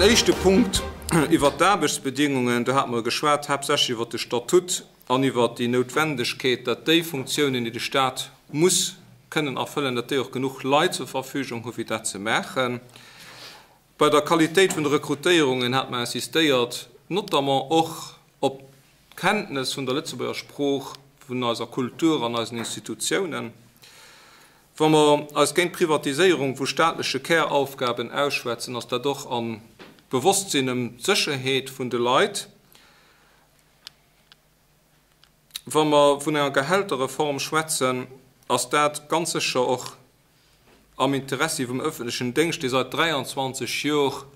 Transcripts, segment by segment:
éischte Punkt iwwert d'Aarbechtsbedingungen, do hate mer geschwat haaptsächlech iwwert de Statut an iwwert déi Noutwendegkeet, datt déi Funktiounen, déi de Stat muss kënnen erfëllen, datt déi och genuch Leit zur Verfügung hu fir dat ze maachen. Bei der Qualitéit vun de Rekrutéierungen hat mer insistéiert, notamment och op d'Kenntnes vun der Lëtzebuerger Sprooch, vun eiser Kultur an eisen Institutiounen. Wa mer eis géint d'Privatiséierung vu staatleche Käraufgaben ausschwätzen, ass dat och am Bewosstsinn ëm d'Sécherheet vun de Leit. Wa mer vun enger Gehälterreform schwätzen, ass dat ganz sécher och am Interessi vum öffentlechen Déngscht, dee seit 23 Jor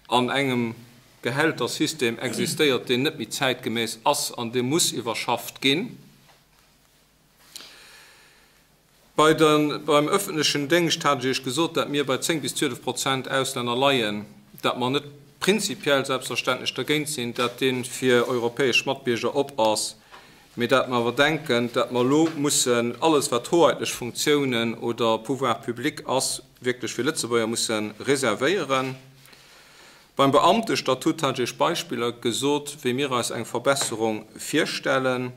an engem Gehältersystem existéiert, deen net méi zäitgemäss ass an dee muss iwwerschafft ginn. Bei de, beim öffentlechen Déngscht hat ech Iech gesot, dat mir bei 10 bis 12 Prozent Auslänner leien, dat mer net prinzipiell selbstverständlech dergéint sinn, dat dee fir europäesch Matbierger op ass, mee dat mer awer denken, dat mer elo mussen alles, wat hoheitlech Funktiounen oder Pouvoir public ass, wierklech fir Lëtzebuerger musse reservéieren. Beim Beamtestatut hat ech Iech Beispiller gesot, wéi mir eis eng Verbesserung virstellen.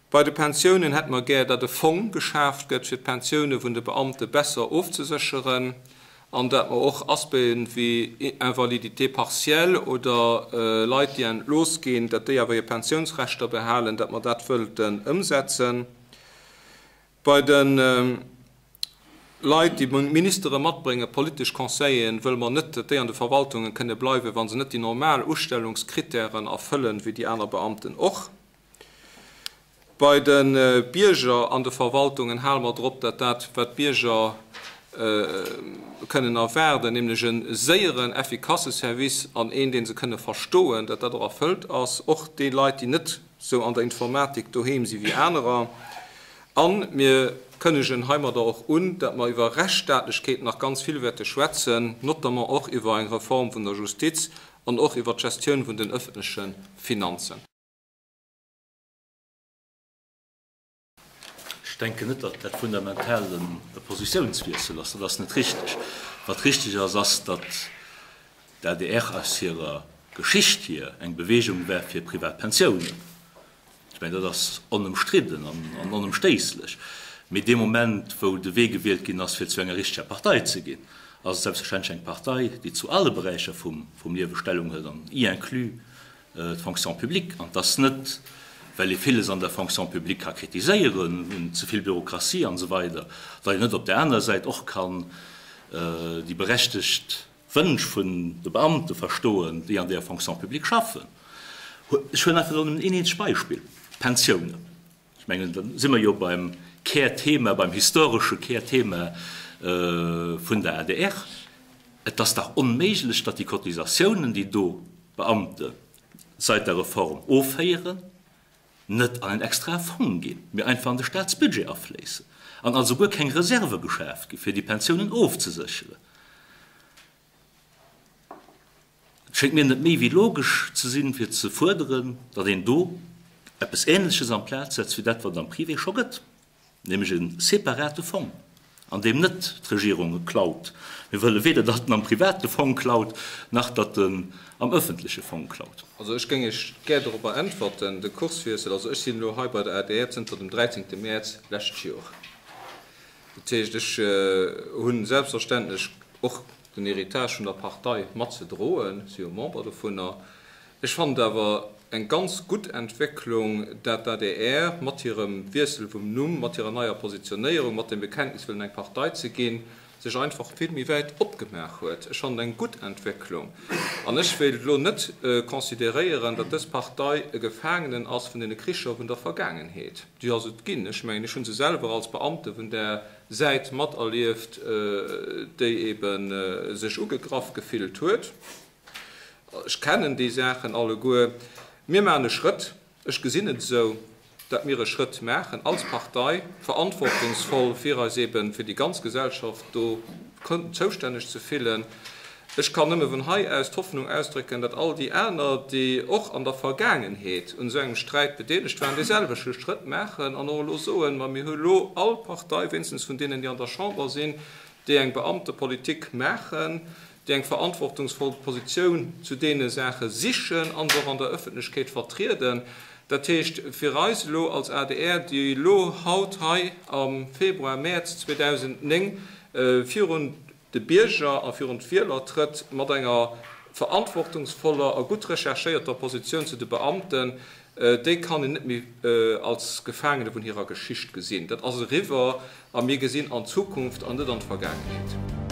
Bei de Pensiounen hätte mer gär, datt e Fong geschaaft gëtt, fir d'Pensioune vun de Beamte besser ofzesécheren an datt mer och Aspecten wéi Invalidité partielle oder Leit, déi entlooss ginn, datt déi awer hir Pensiounsrechter behalen, datt mer dat wëllten ëmsetzen. Bei de Leit, déi Ministere matbréngen, politesch Conseilleren, wëlle mer net, datt déi an de Verwaltungen kënne bleiwen, wa se net déi normal Ustellungskritären erfëllen, wéi déi aner Beamten och. Bei de Bierger an de Verwaltungen hale mer drop, datt dat, wat d'Bierger kënnen erwaarden, nämlech e séieren, effikasse Service an een, dee se kënne verstoen, datt dat och erfëllt ass, och déi Leit, déi net sou an der Informatik doheem si wéi anerer. A mir kënnegen heimadder och un, datt mer iwwer Rechtsstaatlechkeet nach ganz vill wäerte schwätzen, notamment och iwwer eng Reform vun der Justiz an och iwwer d'Gestioun vun den öffentleche Finanzen. Ech denken net, datt dat fundamental e Positiounswiessel ass. Dat ass net richteg. Wat richteg ass, ass, datt d'ADR aus hirer Geschicht hier eng Bewegung war fir privat Pensiounen. Ech mengen, dat ass onëmstridden an onëmstéisslech. Mee dee Moment, wou de Wee gewielt ginn ass, fir zu enger richteger Partei ze ginn, ass et selbstverständlech eng Partei, déi zu alle Beräicher vum Liewe Stellung hëlt, an y inclus d'Fonction publique. An et ass net, well ee villes an der Fonction publique ka kritiséieren, un ze vill Bürokratie an esou weider, datt een net op där anerer Säit och kann déi berechtegt Wënsch vun de Beamte verstoen, déi an där Fonction publique schaffen. Ech huelen einfach elo nëmmen een eenzegt Beispill, d'Pensiounen. Ech mengen, da si mer jo beim Kärthema, beim historesche Kärthema vun der adr. Et ass dach onméiglech, datt déi Cotisatiounen, déi do d'Beamte seit der Reform offéieren, net an en extrae Fong ginn, mee einfach an de Staatsbudget afléissen an also guer keng Reserve geschaaft gi fir déi Pensiounen ofzesécheren. Et schéngt mir net méi wéi logesch ze sinn, fir ze fuerderen, datt een do eppes Ähnleches amplaz setzt wéi dat, wat et am Privé scho gëtt, nämlech e separate Fong, an deem net d'Regierung klaut. Mir wëlle weder, datt en am private Fong klaut, nach datt en am öffentleche Fong klaut. Also ech géing Iech gär dorobber äntwerten, de Kurswiessel, also ech sinn elo hei bei der adr zënter dem 13. Mäerz lescht Jor. Dat heescht, ech hu selbstverständlech och den Héritage vun der Partei mat ze droen, si jo Member dovunner. Ech fannen et awer eng ganz gutt Entwécklung, dat d'ADR mat hirem Wiessel vum Numm, mat hirer neier Positionéierung, mat dem Bekenntnis wëllen eng Partei ze ginn, sech einfach vill méi wäit opgemaach huet. Ech fannen et eng gutt Entwécklung an ech wéilt elo net consideréieren, datt dës Partei e Gefaangenen ass vun deene Kricher vun der Vergaangenheet. Déi ass et ginn. Ech mengen, ech hu se selwer als Beamte vun där Säit materlieft, déi ebe sech ugegraff gefillt huet. Ech kennen déi Saachen alleguer. Mir maachen e Schrëtt, ech gesinn et esou, datt mir e Schrëtt maachen als Partei, verantwortungsvoll, fir eis ebe fir déi ganz Gesellschaft do zoustänneg ze fillen. Ech kann nëmme vun hei aus d'Hoffnung ausdrécken, datt all déi aner, déi och an der Vergaangenheet un esou engem Sträit bedeelegt waren, dee selwechte Schrëtt maachen an och elo soen, Ma mir hu elo all Partei, wéinstens vun deenen, déi an der Chamber sinn, déi eng Beamtepolitik maachen. déi eng verantwortungsvoll Positioun zu deene Saache sichen an se och an der Ëffentlechkeet vertrieden. Dat heescht fir eis elo als adr, déi elo haut hei am Februar, Mäerz 2009 virun de Bierger a virun d'Wieler trëtt mat enger verantwortungsvoller a gutt recherchéierter Positioun zu de Beamten, déi kann een net méi als Gefaangene vun hirer Geschicht gesinn. Dat ass eriwwer a mir gesinn an d'Zukunft an net an d'Vergaangenheet.